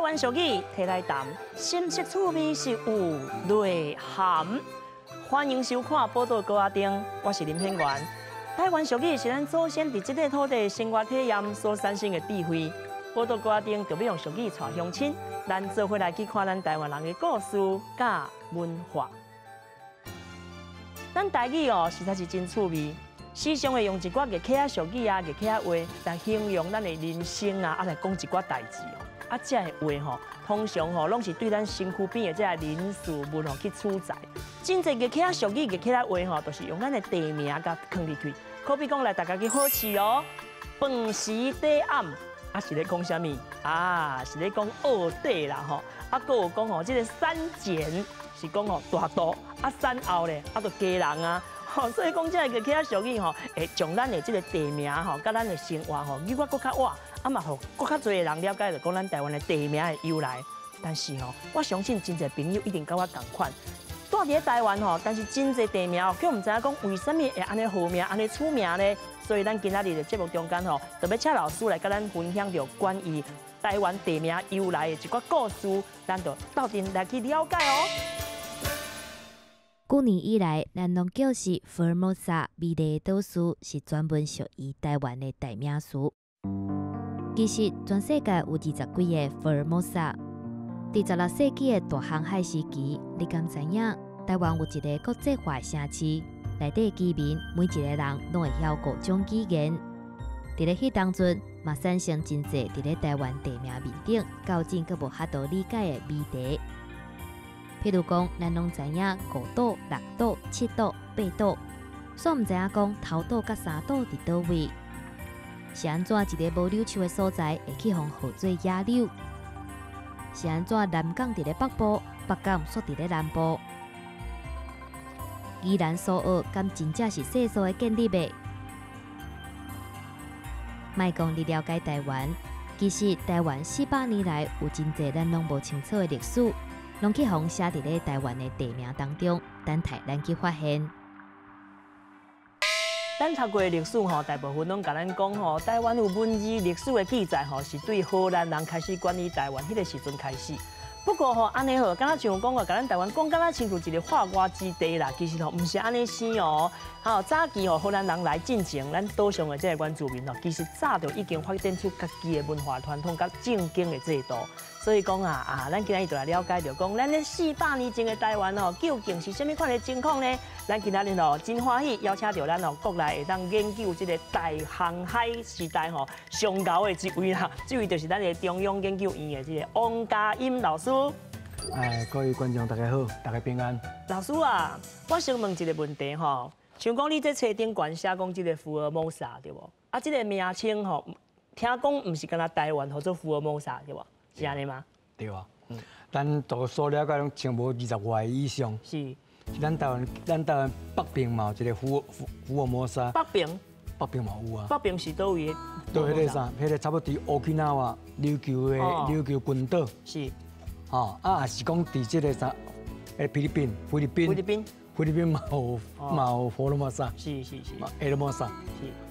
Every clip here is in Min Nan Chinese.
灣俗語提來談，深色趣味是有內涵。歡迎收看《寶島閣仔燈》，我是林品源。台灣俗語是咱祖先佇這塊土地生活體驗所產生的智慧。寶島閣仔燈就欲用俗語帶鄉親，咱做伙來去看咱台灣人的故事佮文化。咱台語哦，實在是真趣味。時常會用一寡月客仔俗語啊、月客仔話來形容咱的人生啊，啊來講一寡代誌哦。啊，這个話吼，通常吼攏是對咱身軀邊的這个人事物吼去取材。真濟月客仔俗語、月客仔話吼，都是用咱的地名共囥入去。好比講來，大家去好試哦。飯時短暗，啊是咧講啥物？啊是咧講臥底啦吼。啊，閣有講吼，這个產前是講吼大肚，啊產後咧啊就家人啊。吼，所以講這个客家俗語吼，會將咱的這个地名吼，佮咱的生活吼，扭甲閣較活，啊嘛，予閣較濟的人了解著講咱台灣的地名的由來。但是吼，我相信真濟朋友一定佮我仝款，住佇咧台灣吼，但是真濟地名哦，卻毋知影講為啥物會按呢號名、按呢出名咧。所以咱今仔日的節目中間吼，特別請老師來佮咱分享著關於台灣地名由來的一寡故事，咱就鬥陣來去了解哦。舊年以來，咱攏叫是福爾摩沙美麗島嶼，是專門屬於台灣的代名詞。其實，全世界有20幾個福爾摩沙。佇16世紀的大航海時期，你敢知影？台灣有一个國際化的城市，內底居民每一个人攏會曉五種語言。佇咧彼當陣，嘛產生真濟佇咧台灣地名面頂，到今閣無法度理解的謎題。譬如講，咱攏知影五島、六島、七島、八島，煞毋知影講頭島佮三島佇佗位？是按怎一个無柳樹的所在會去予號做野柳？是按怎南港佇咧北部，北港煞佇咧南部？宜蘭蘇澳敢真正是世俗的建立的？莫講你了解台灣，其實台灣400年來有真濟咱攏無清楚的歷史，攏去予寫佇咧台灣的地名當中，等待咱去發現。咱讀過的歷史吼，大部分攏共咱講吼，台灣有文字歷史的記載吼，是對荷蘭人開始管理台灣彼个時陣開始。不過吼，按呢吼，敢若像講哦，共咱台灣講敢若親像一个法外之地啦，其實吼，毋是按呢生哦。吼，早期吼，荷蘭人來進前，咱島上的這个原住民吼，其實早就已經發展出家己的文化傳統佮政經的制度。所以講啊啊，咱今仔日就來了解著講，咱咧400年前的台灣哦，究竟是啥物款的情況呢？咱今仔日哦，真歡喜邀請著咱哦，國內會當研究這个大航海時代吼上𠢕的一位啦，這位就是咱的中央研究院的這个王嘉音老師。哎，各位觀眾大家好，大家平安。老師啊，我先問一个問題吼，像講你這冊頂懸寫講這个福爾摩沙對無？啊，這个名稱吼，聽講毋是干焦台灣號做福爾摩沙對無？是按呢嗎？對啊，咱都所了解攏像無20外以上。咱台灣，咱台灣北邊嘛有一个福爾摩沙。北邊。北邊嘛有啊。北邊是佗位？對，彼个啥，彼个差不多佇 Okinawa 琉球的琉球群島。吼，啊，也是講佇這个啥，菲律賓，菲律賓。菲律賓。菲律賓嘛有嘛有福爾摩沙。福爾摩沙。啊，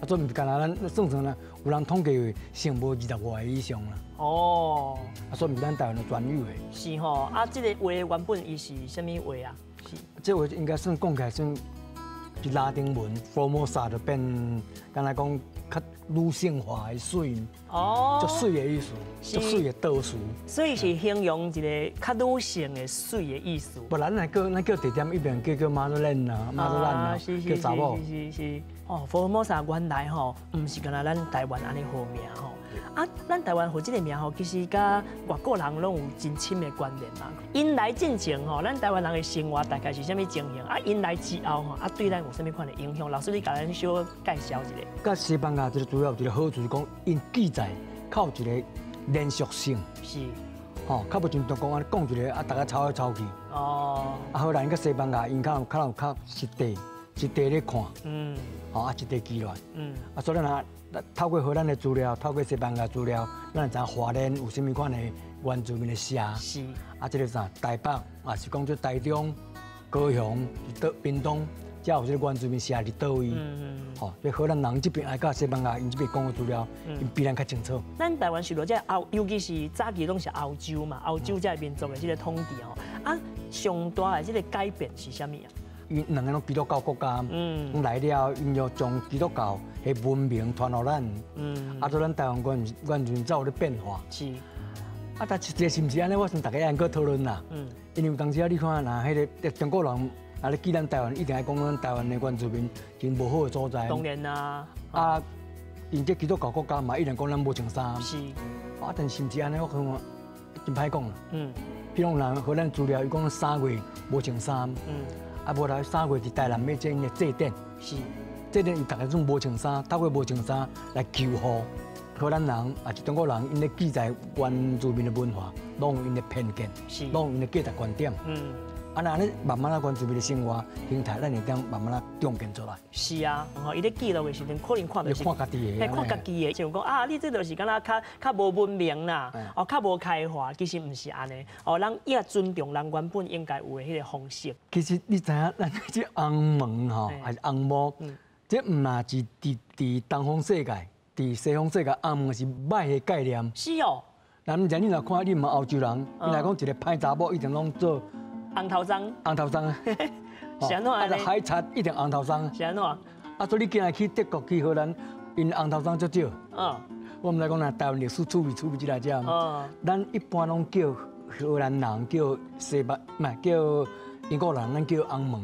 這毋是干焦咱算算啦，有人統計上無20外以上啦。啊，所以毋是咱台灣的專有的。是吼，啊，這个話原本伊是啥物話啊？是。這話應該算講起來算是拉丁文，Formosa 就變，敢若講較女性化的媠，足媠的意思，足媠的島嶼。所以是形容一个較女性的媠的意思。無，咱來叫咱叫地點一邊叫叫馬祖蘭啊，馬祖蘭啊，叫查某。是是。哦，福爾摩沙原來吼，毋是干焦咱台灣按呢號名吼。啊，咱台灣號這个名吼，其實佮外國人攏有真深的關聯嘛。𪜶來進前吼，咱台灣人的生活大概是啥物情形？啊，𪜶來之後吼，啊，對咱有啥物款的影響？老師，你共咱小介紹一下。佮西班牙這个主要有一个好處是講，𪜶記載較有一个連續性。吼，較無像中國按呢講一个啊，大家抄來抄去。啊，荷蘭佮西班牙，𪜶較有較實地，一塊咧看，吼啊，一塊記落來，啊，所以咱若透過荷蘭的資料，透過西班牙資料，咱會知影花蓮有啥物款的原住民的社，啊，這个啥台北，啊是講做台中、高雄、是屏東，才有這個原住民寫佇佗位。吼，這荷蘭人這邊來佮西班牙𪜶這邊講的資料，𪜶比咱較清楚。咱台灣受著這歐，尤其是早期攏是歐洲嘛，歐洲這個民族的這個統治吼，啊，上大的這個改變是啥物啊？𪜶兩个攏基督教國家，來了，𪜶就將基督教的文明傳予咱，啊，所以咱台灣原住民才有咧變化。啊，但實際是毋是按呢？我想大家愛閣討論啦。因為有當時啊，你看，若彼个中國人啊咧記咱台灣，一定愛講咱台灣的原住民真無好的所在。當然啦。啊，𪜶這基督教國家嘛，一定講咱無穿衫。啊，但是毋是按呢？我感覺真歹講啦。比如講，人荷蘭資料，伊講3月無穿衫。啊，無來3月佇台南欲這𪜶的祭典。祭典，伊逐家總無穿衫，透過無穿衫來求雨。荷蘭人抑是中國人，𪜶咧記載原住民的文化，攏有𪜶的偏見，攏有𪜶的價值觀點。啊，若按呢慢慢仔原住民的生活形態，咱會當慢慢仔重建出來。是啊，吼，伊咧記錄的時陣，可能看著是看家己的，看家己的，像講啊，你這就是敢若較較無文明啦，哦，較無開化，其實毋是按呢。哦，咱要尊重人原本應該有的彼个方式。其實你知影，咱這紅毛吼，還是紅毛，這毋若是佇東方世界，佇西方世界，紅毛是歹的概念。是哦。咱毋知你若看你問歐洲人，伊若講一个歹查某，一定攏做紅頭鬃。紅頭鬃。是按怎？啊，海賊一定紅頭鬃。是按怎？啊，所以你今日去德國去荷蘭，𪜶紅頭鬃足少。我毋知講若台灣歷史趣味趣味這來遮。咱一般攏叫荷蘭人叫西班，毋係叫英國人，咱叫紅毛。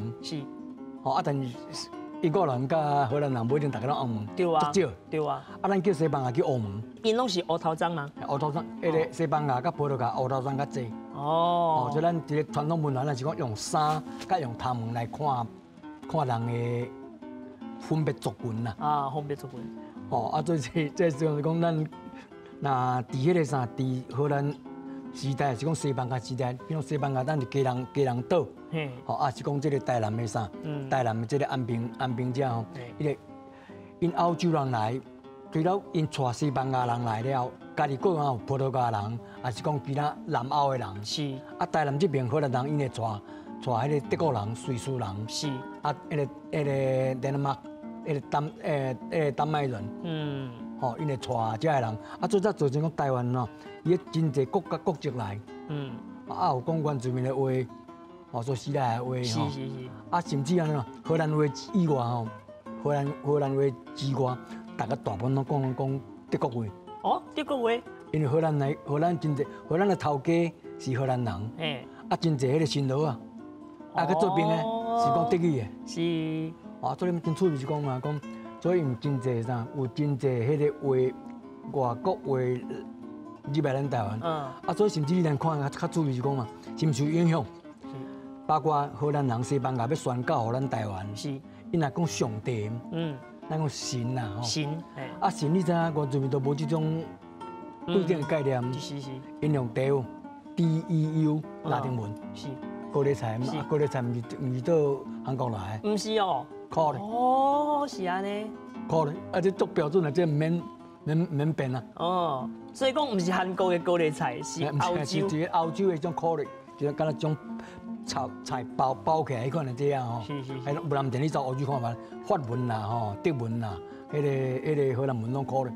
吼啊，但是英國人佮荷蘭人無一定逐家攏紅毛。足少。對啊。啊，咱叫西班牙叫烏毛。𪜶攏是烏頭鬃嗎？烏頭鬃，彼个西班牙佮葡萄牙烏頭鬃較濟。哦，所以咱一个傳統文化，咱是講用衫佮用頭毛來看，看人的分別族群啦。啊，分別族群。哦，啊，所以這就是講咱若佇彼个啥，佇荷蘭時代，是講西班牙時代，比如西班牙，咱是基隆島，吼，啊是講這个台南的啥，台南的這个安平這吼，彼个𪜶歐洲人來，除了𪜶帶西班牙人來了，家己閣有葡萄牙人，抑是講其他南歐的人。啊，台南這邊荷蘭人，𪜶會帶彼個德國人、瑞士人。啊，彼个丹麥，彼个丹麥人。吼，𪜶會帶這个人，啊，所以才造成講台灣吼，伊真濟國家國籍來。啊，有講原住民的話，吼，說希臘的話，吼。啊，甚至按怎，荷蘭話以外吼，荷蘭話之外，逐家大部分攏講德國話。哦，德國話。因為荷蘭來，荷蘭真濟，荷蘭的頭家是荷蘭人。啊，真濟彼个新羅啊，啊，去做兵的，是講德語的。啊，所以真趣味是講嘛，講所以有真濟啥，有真濟彼个話，外國話入來咱台灣。啊，所以甚至你來看較趣味是講嘛，是毋是有影響？包括荷蘭人、西班牙欲宣教予咱台灣。𪜶若講上帝。咱講神啦，吼。神。啊，神你知影，原住民都無這種對等的概念。𪜶用 Deu D E U 拉丁文。高麗菜，高麗菜毋是佗韓國來的。毋是哦。苦咧。哦，是按呢。苦咧，啊，這足標準啊，這毋免變啊。哦，所以講毋是韓國的高麗菜，是歐洲。是歐洲的一種苦力，就敢若將炒菜包包起來彼款的這樣吼。哎，無人毋你走歐洲看覓，法文啦吼，德文啦，彼个荷蘭文攏苦咧。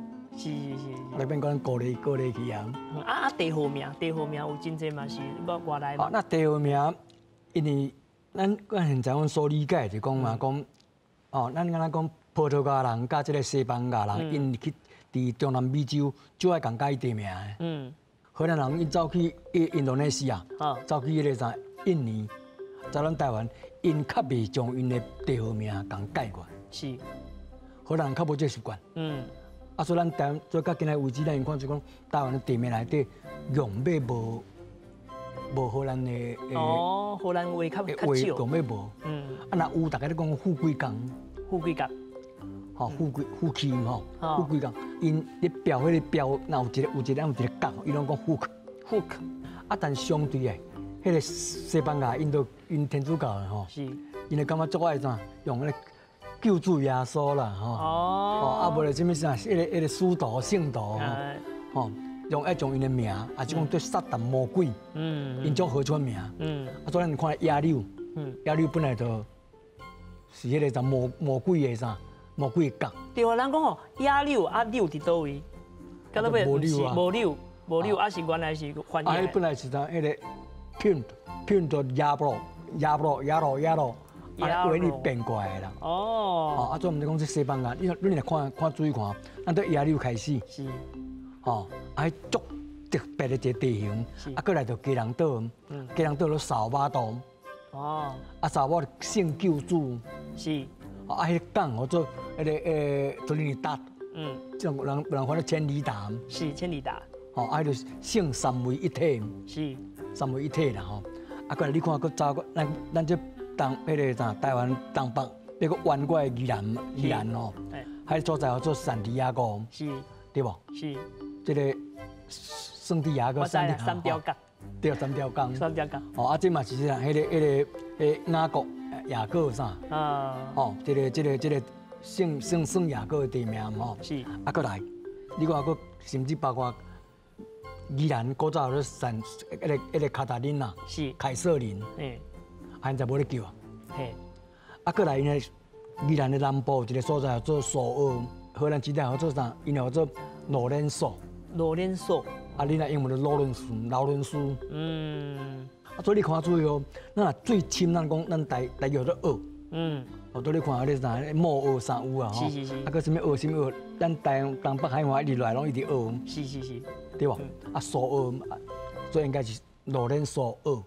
那邊講高麗高麗去啊。啊啊，地號名，地號名有真濟嘛是外來。啊，那地號名，因為咱現在阮所理解就講嘛，講哦，咱敢若講葡萄牙人佮這个西班牙人，𪜶去佇中南美洲最愛共改地名的。荷蘭人𪜶走去印度尼西亞，走去彼个啥印尼，走咱台灣，𪜶較袂將𪜶的地號名共改過來。荷蘭人較無這个習慣。啊，所以咱台灣，所以到今仔為止，咱看就講台灣的地名內底用欲無荷蘭的。哦，荷蘭話較少。用欲無。啊，若有，逐家咧講富貴角。富貴角。吼，富貴富氣吼，富貴角，𪜶咧標彼个標，若有一個角，伊攏講 hook。 hook。啊，但相對的，彼个西班牙，𪜶都𪜶天主教的吼。𪜶就感覺足愛怎用彼个救主耶穌啦，吼。哦。啊，無就啥物啥，彼个使徒聖徒，吼，用愛將𪜶的名，啊，是講對撒旦魔鬼，𪜶足好出名。啊，所以咱看野柳，野柳本來就是彼個啥魔鬼的啥魔鬼的角。對啊，人講吼野柳啊柳佇佗位？到尾無柳啊，無柳無柳啊是原來是翻譯。啊，彼本來是啥？彼個片片做亞布亞布亞羅亞羅，啊，話你變過來的啦。哦。啊，所以毋是講這西班牙，你若看看注意看，咱對野柳開始。是。吼，啊，彼足特別的一個地形，啊，閣來就基隆島，基隆島咧掃把島。哦。啊，掃把聖救主。是。啊，彼個港叫做彼個特立尼達。嗯，這種人翻做千里達。是千里達。吼，啊，彼就聖三位一體。是。三位一體啦吼。啊，閣來你看，閣走，咱這東彼個啥台灣東北，彼個灣過來宜蘭吼，彼個所在叫做聖地亞哥。是。對無？是。這個聖地亞哥。三貂角。對，三貂角。三貂角。哦，啊，這嘛是啥？彼個雅各雅各啥？啊。哦，這個。聖雅各的地名吼，是啊，閣來，你看閣甚至包括宜蘭古早咧聖彼個卡達琳娜，是凱瑟琳，啊，現在無咧叫啊，嘿，啊，閣來因個宜蘭的南部有一個所在叫做蘇澳，荷蘭時代叫做啥？𪜶叫做羅連索，羅連索，啊，你若英文就勞倫斯，勞倫斯，嗯，啊，所以你看注意哦，咱若最深，咱講咱台語叫做澳，嗯。哦，拄你看彼个啥，莫学啥有啊吼，是是是。啊，阁啥物学啥物学，咱台东北海岸一直落来拢一直学。是是是，对无？啊，苏澳，所以应该是罗连苏澳。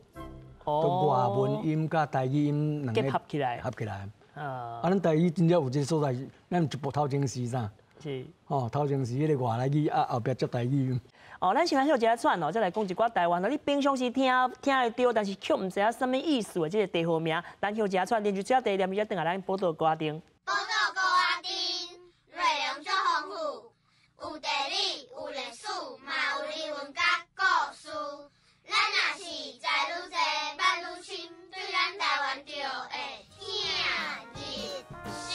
哦。外文音佮台语音两个结合起来。合起来。啊。啊，咱台语真正有这个所在，咱一部头前时啥？是。吼，头前时彼个外来语啊，后壁接台语。哦，咱先来休一下喘哦，再来讲一寡台湾哦。你平常时听会著，但是却毋知影啥物意思的这个地号名。咱休一下喘，连续这地念，才转来咱宝岛歌仔顶。宝岛歌仔顶内容足丰富，有地理，有历史，嘛有人文佮故事。咱若是知愈济，捌愈深，对咱台湾就会疼入心。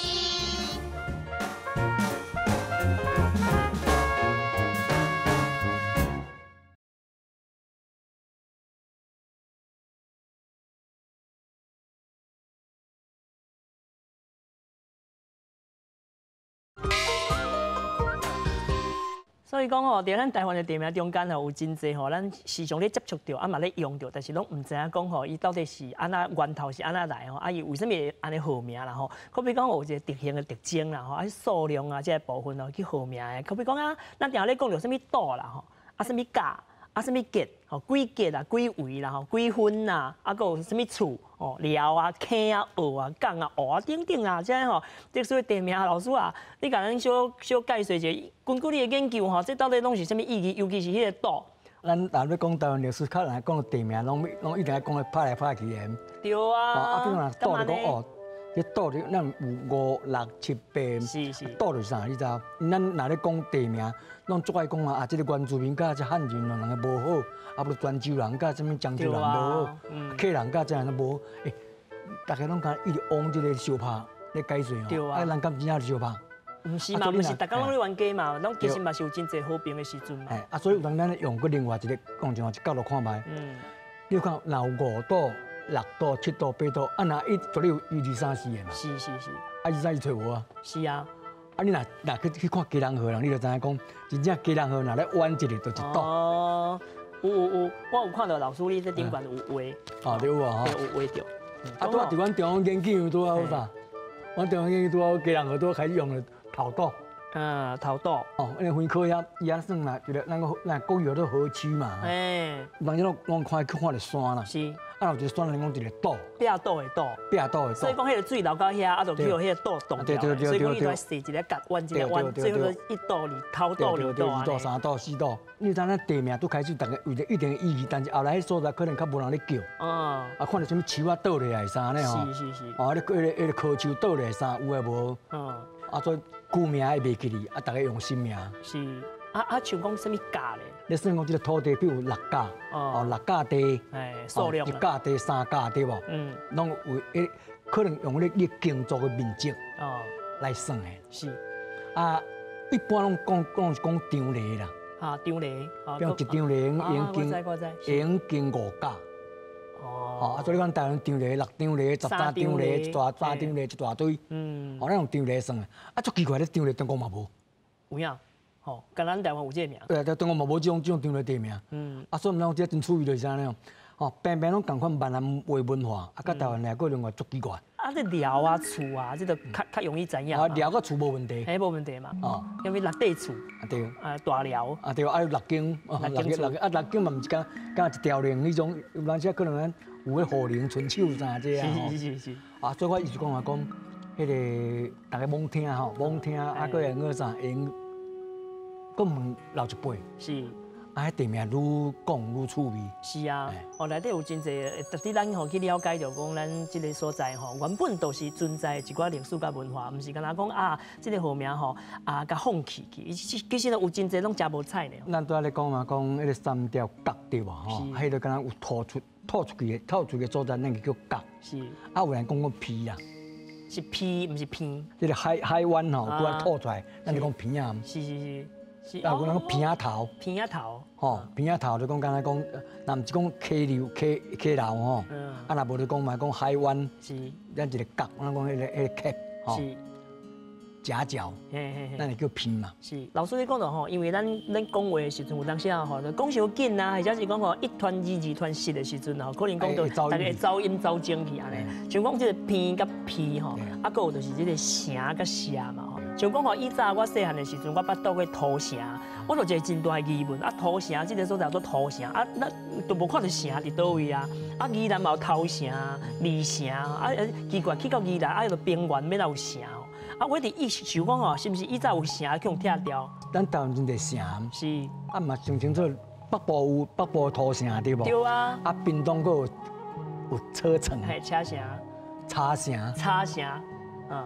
所以講吼，佇咱台灣的地名中間吼，有真濟吼，咱時常咧接觸著，啊嘛咧用著，但是攏毋知影講吼，伊到底是按怎源頭是按怎來吼，啊伊為啥物會按呢號名啦吼？可比講有一個特形的特徵啦吼，啊數量啊這個部分哦去號名的，可比講啊，咱定咧講著啥物島啦吼，啊啥物甲，啊啥物結，吼幾結啊幾圍啦吼，幾分啊，啊閣有啥物厝哦寮啊坑啊澳啊港啊湖啊等等啊，這吼特殊的地名，老師啊，你共咱小小解說一下，根據你的研究吼，這到底攏是啥物意義？尤其是彼個島。咱若欲講台灣歷史，較難講地名，攏一定愛講咧拍來拍去的。對啊。啊，比如講島就講哦，這島就咱有5、6、7、8。是是。島就是啥？你知影？咱若咧講地名，攏足愛講啊！啊，這個原住民佮這漢人兩個無好，啊，無泉州人佮啥物漳州人無好，客人佮這人無好。欸，大家攏敢一直往這個相拍咧解說哦。啊，人敢真正相拍？毋是嘛？毋是，逐工攏咧冤家嘛，攏其實嘛是有真濟和平的時陣嘛。啊，所以有當咱用閣另外一個講一個角度看覓。你看，若有5島、6島、7島、8島，啊，若一絕對有1、2、3、4個嘛。是是是。啊，1、2、3、4揣無啊？是啊。啊，你若去看基隆河人，你就知影講，真正基隆河若咧弯一个，就一島。哦，有，我有看到老師你這頂懸有畫。哦，對有啊，對，有畫著。啊，拄仔佇阮中央研究院拄仔好啥？阮中央研究拄仔好基隆河拄仔開始用了頭島。嗯，頭島。哦，因為分科遐，伊遐算啦，一個咱個咱國語叫做河區嘛。欸。人家攏看去看著山啦。是。啊，有一個山人講一個島。壁島的島。壁島的島。所以講，彼個水流到遐，啊，就去予彼個島凍掉。所以講，伊就踅一个角，彎一个彎，最後就1島、2頭島、2島、2島、3島、4島。你知影咱地名拄開始，逐家有一定的意義，但是後來彼所在可能較無人咧叫。哦。啊，看著啥物樹仔倒落來啥呢吼？是是是。哦，你彼个柯樹倒落來啥有的無？嗯。啊，所以舊名會袂記哩，啊，逐家用新名。是。啊，像講啥物甲咧？你算講這個土地，比如6甲，哦，6甲地，數量1甲地、3甲地，對無？嗯。攏有，可能用你耕作的面積，來算的。是。啊，一般攏講是講張犁啦。啊，張犁。比如一張犁用耕，用耕5甲。哦，啊，所以你講台灣張犁六張犁、13張犁，一大三張犁一大堆。哦，咱用張犁算的，啊，足奇怪，咧張犁中國嘛無。有影，吼，敢咱台灣有這個名。對啊，中國嘛無這種張犁地名。啊，所以咱講這真趣味就是按呢，吼，平平攏仝款閩南話文化，啊，佮台灣來閣另外足奇怪。啊，這寮啊、厝啊，這個較容易知影。啊，寮佮厝無問題。嘿，無問題嘛。哦。因為六塊厝。啊對。啊，大寮。啊對，啊六間，六間六啊六間嘛毋是敢敢一條龍彼種，有當時可能咱有個雨林春秋啥這啊。是是是是。啊，所以我一直講啊講，彼个大家罔聽吼，罔聽啊，閣會用啥會用，閣問老一輩。啊，彼地名愈講愈趣味。是啊，哦，內底有真濟，特別咱吼去了解著講咱這个所在吼，原本都是存在一寡歷史佮文化，毋是干焦講啊，這个號名吼啊，共放棄去。其實有真濟攏誠無彩呢。咱拄仔咧講嘛，講彼个三條角對無吼？彼个敢若有吐出去的所在，咱就叫角。啊，有人講講鼻啊。是鼻，毋是鼻。這个海灣吼，拄仔吐出來，咱就講鼻仔。是是是。是啊，有人講鼻仔頭。鼻仔頭。吼，鼻仔頭就講敢若講，若毋是講溪流溪流吼，啊，若無就講嘛講海灣。咱一个角，咱講彼个 cape 吼。夾角。咱就叫鼻嘛。是，老師你講著吼，因為咱講話的時陣有當時啊吼，講傷緊啊，或者是講吼一傳二，二傳十的時陣吼，可能講著大家會走音走精去按呢。像講這個鼻佮鼻吼，啊，閣有就是這個城佮社嘛吼。像講吼，以早我細漢的時陣，我捌到過土城，我就一個真大的疑問，啊，土城這个所在叫做土城，啊，咱都無看著城佇佗位啊，啊，宜蘭嘛有頭城、二城，啊，奇怪，去到宜蘭啊，彼个平原欲哪有城？啊，我一直意想講吼，是毋是以早有城去予拆掉？咱台灣真濟城，啊嘛上清楚，北部有北部土城對無？對啊。啊，屏東閣有車城。嘿，車城。茶城。茶城，嗯。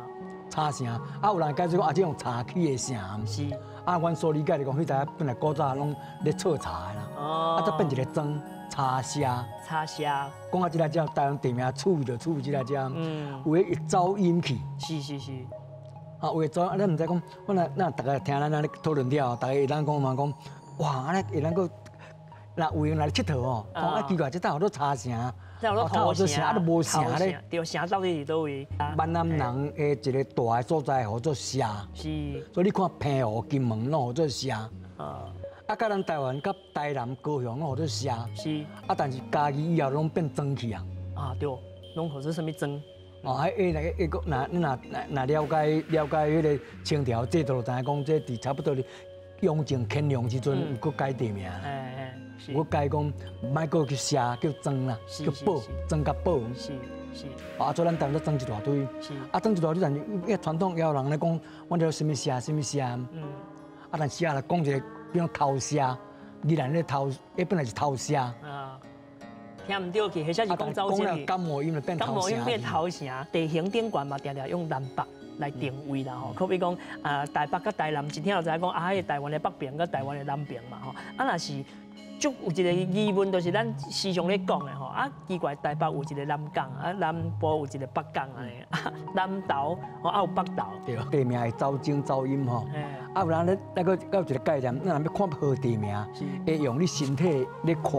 茶城，啊，有人解釋講啊，這種茶起的城。啊，阮所理解就講，彼陣本來古早攏咧採茶的啦。啊，才變一个莊，茶社。茶社。講到這个遮，台灣地名趣味就趣味這个遮，有的會走音去。是是是。啊，有的走，啊，咱毋知講，我若咱逐个聽咱按呢討論了後，逐个會當講嘛講，哇，按呢會當閣，若有閒來𨑨迌吼，講啊奇怪，這搭號做茶城，哦，頭城啊，都無城咧。對，城到底佇佗位？閩南人的一个大的所在號做社。所以你看澎湖、金門攏號做社。啊，佮咱台灣、佮台南、高雄攏號做社。啊，但是嘉義以後攏變莊去啊。啊，對，攏號做啥物莊？哦，啊，迄個，若你若若了解了解彼个清朝制度，就知影講，這佇差不多雍正、乾隆時陣有閣改地名。有閣改講，莫閣叫社，叫莊啦，叫堡，莊佮堡。啊，所以咱台灣才莊一大堆。啊，莊一大堆，但是伊傳統也有人咧講，阮這啥物社，啥物社。啊，但社來講一个，比如頭社，宜蘭咧頭，彼本來是頭社。聽毋對去，或者是講走精去。感冒音就變感冒音變頭城，地形頂懸嘛，定定用南北來定位啦吼。可比講啊，台北佮台南，一聽就知影講啊，彼个台灣的北邊佮台灣的南邊嘛吼。啊，若是足有一个疑問，就是咱時常咧講的吼。啊，奇怪，台北有一个南港，啊，南部有一个北港按呢，啊，南投吼啊有北投。對，地名會走精走音吼。啊，有人咧，那閣閣有一个概念，咱若欲看號地名，會用你身體咧看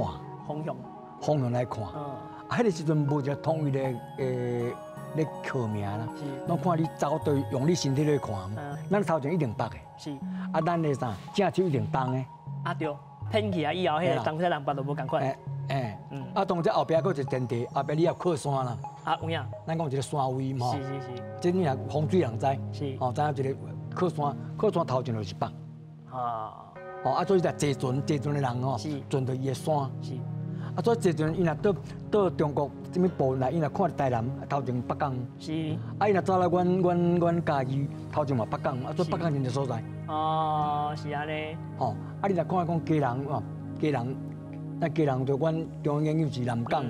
方向。方向來看，啊，彼个時陣無一个統一的咧號名啦，攏看你走對，用你身體咧看。咱頭前一定北的，啊，咱的啥正手一定東的。啊對，偏去啊以後，彼个東西南北都無仝款。啊，當這後壁閣有一个前提，後壁你要靠山啦。啊，有影。咱講一个山位嘛。這你若風水人知。吼，知影一个靠山，靠山頭前就是北。啊。哦，啊，所以就坐船，坐船的人吼，船著伊的山。啊，所以坐船，伊若到中國啥物部來，伊若看台南頭前北港。啊，伊若走來阮嘉義頭前嘛北港，啊，所以北港真濟所在。哦，是按呢。吼，啊，你若看講基隆哦，基隆，咱基隆就阮中央研究是南港，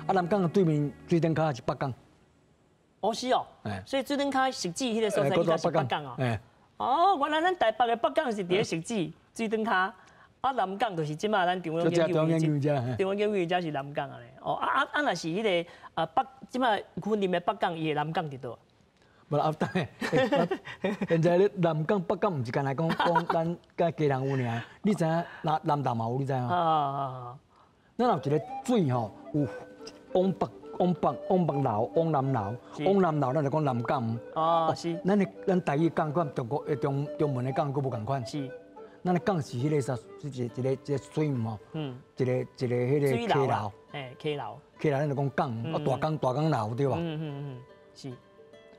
啊，南港的對面水頂跤是北港。哦，是哦。所以水頂跤汐止彼个所在，伊就是北港哦。哦，原來咱台北的北港是佇咧汐止水頂跤。啊，南港就是這馬咱中央研究院，中央研究院才是南港啊咧。哦，啊啊啊，若是彼个啊北，這馬雲林的北港，伊的南港佇佗？無啦，等下，現在咧南港北港毋是干焦講講咱佮基隆有爾，你知影南南投嘛有，你知影？啊啊啊！咱有一个水吼，有往北、往北、往北流、往南流，往南流，咱就講南港。哦，是。咱的咱台語港佮中國中中文的港閣無仝款。咱的港是彼個啥？是一個一個水毋吼？一個一個彼個溪流。嘿，溪流。溪流咱就講港，啊大港大港流對吧？是。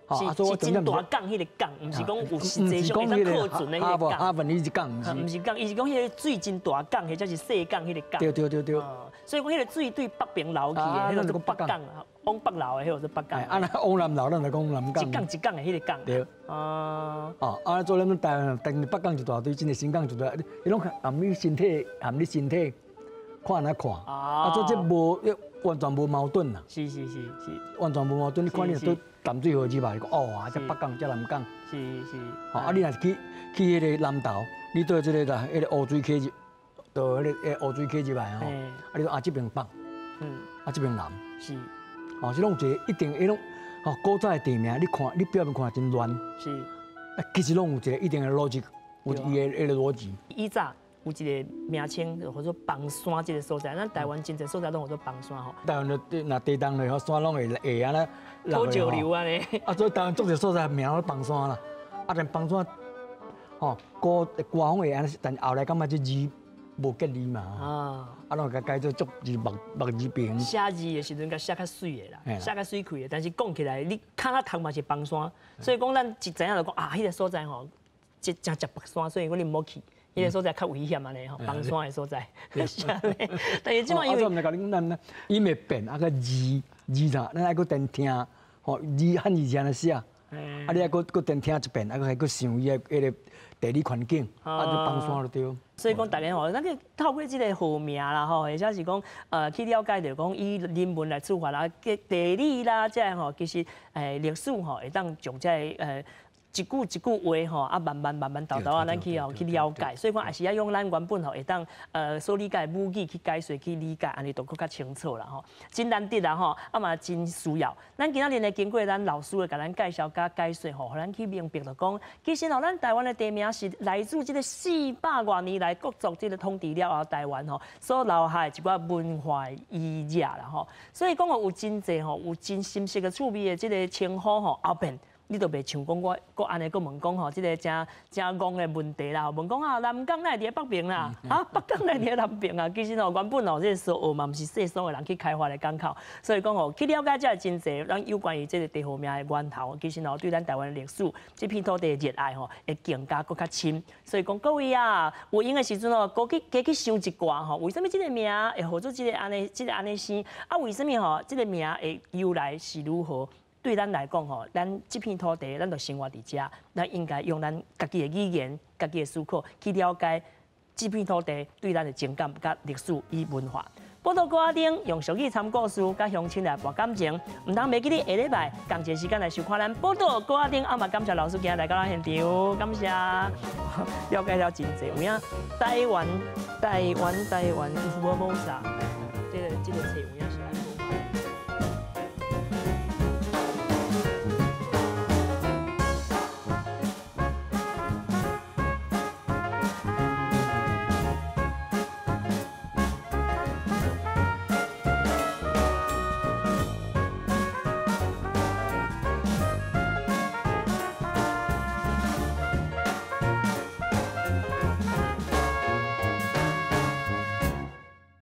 是是真大港彼個港，毋是講有實際上會當靠船的彼個港。哈文伊是港，毋是港，伊是講彼個水真大港，或者是細港彼個港。對對對對。所以講彼個水對北邊流去的，彼個叫北港，往北流的彼個叫北港。啊，若往南流，咱就講南港。一港一港的彼個港。對。哦，啊，做咱台灣，但是北港一大堆，真的新港一大堆，你攏含你身體，含你身體看來看。啊，做這無完全無矛盾啦。完全無矛盾，你看你對淡水河入來，講哦啊，這北港，這南港。啊，你若是去去彼個南投，你對這個啦，彼個烏水溪入，到彼個烏水溪入來吼，啊，你說啊，這邊北，啊，這邊南。哦，這攏有一個一定，彼攏吼古早的地名，你看你表面看真亂。啊，其實攏有一個一定的邏輯，有伊的彼個邏輯。以早有一個名稱，叫做崩山這個所在，咱台灣真濟所在攏叫做崩山吼。台灣的若地動咧，山攏會會按呢。土石流按呢。啊，所以台灣足濟所在名攏崩山啦。啊，但崩山，吼，古官方會按呢，但後來感覺這字無吉利嘛。啊，攏共改做足字木木字邊。寫字的時陣，共寫較媠的啦，寫較媠氣的，但是講起來，你較較讀嘛是崩山，所以講咱一知影就講啊，彼個所在吼，這誠食北山，所以講你毋好去。彼個所在較危險按呢吼，崩山的所在。但是這擺因為，我毋是共你講，咱伊會變啊個字字啥，咱愛閣踮聽，吼字漢字是按呢寫，啊你愛閣閣踮聽一遍，啊閣還閣想伊的彼個地理環境，啊就崩山就對。所以講，大家吼，咱去透過這個號名啦吼，或者是講去了解著講以人文來出發啦，地理啦，這個吼其實歷史吼會當從這個一句一句話吼，啊慢慢慢慢沓沓啊，咱去吼去了解，所以講也是愛用咱原本吼會當所理解的母語去解說去理解，按呢就閣較清楚啦吼。真難得啦吼，啊嘛真需要。咱今仔日呢經過咱老師的共咱介紹佮解說吼，予咱去明白著講，其實吼咱台灣的地名是來自這個400外年來各族這個統治了後，台灣吼所留下的一寡文化遺跡啦吼。所以講哦，有真濟吼，有真深色的趣味的這個稱呼吼，後邊。你就袂像講我，閣按呢閣問講吼，這個誠誠戇的問題啦。問講啊，南港哪會佇咧北邊啦？啊，北港哪會佇咧南邊啊？其實吼，原本吼，這個蘇澳嘛，毋是世俗的人去開發的港口，所以講吼，去了解這真濟，咱有關於這個地號名的源頭，其實吼，對咱台灣的歷史，這片土地的熱愛吼，會更加閣較深。所以講各位啊，有閒的時陣哦，閣去加去想一寡吼，為啥物這個名會號做這個按呢，這個按呢生？啊，為啥物吼，這個名的由來是如何？對咱來講吼，咱這片土地，咱就生活佇遮，咱應該用咱家己的語言、家己的思考去了解這片土地對咱的情感、佮歷史與文化。寶島歌仔頂用俗語參故事，佮鄉親來博感情。毋通袂記得下禮拜仝一個時間來收看咱寶島歌仔頂。啊嘛感謝老師今日來到咱現場，感謝了解了真濟。有影台灣、台灣、台灣有無無啥？這個冊有影是按呢。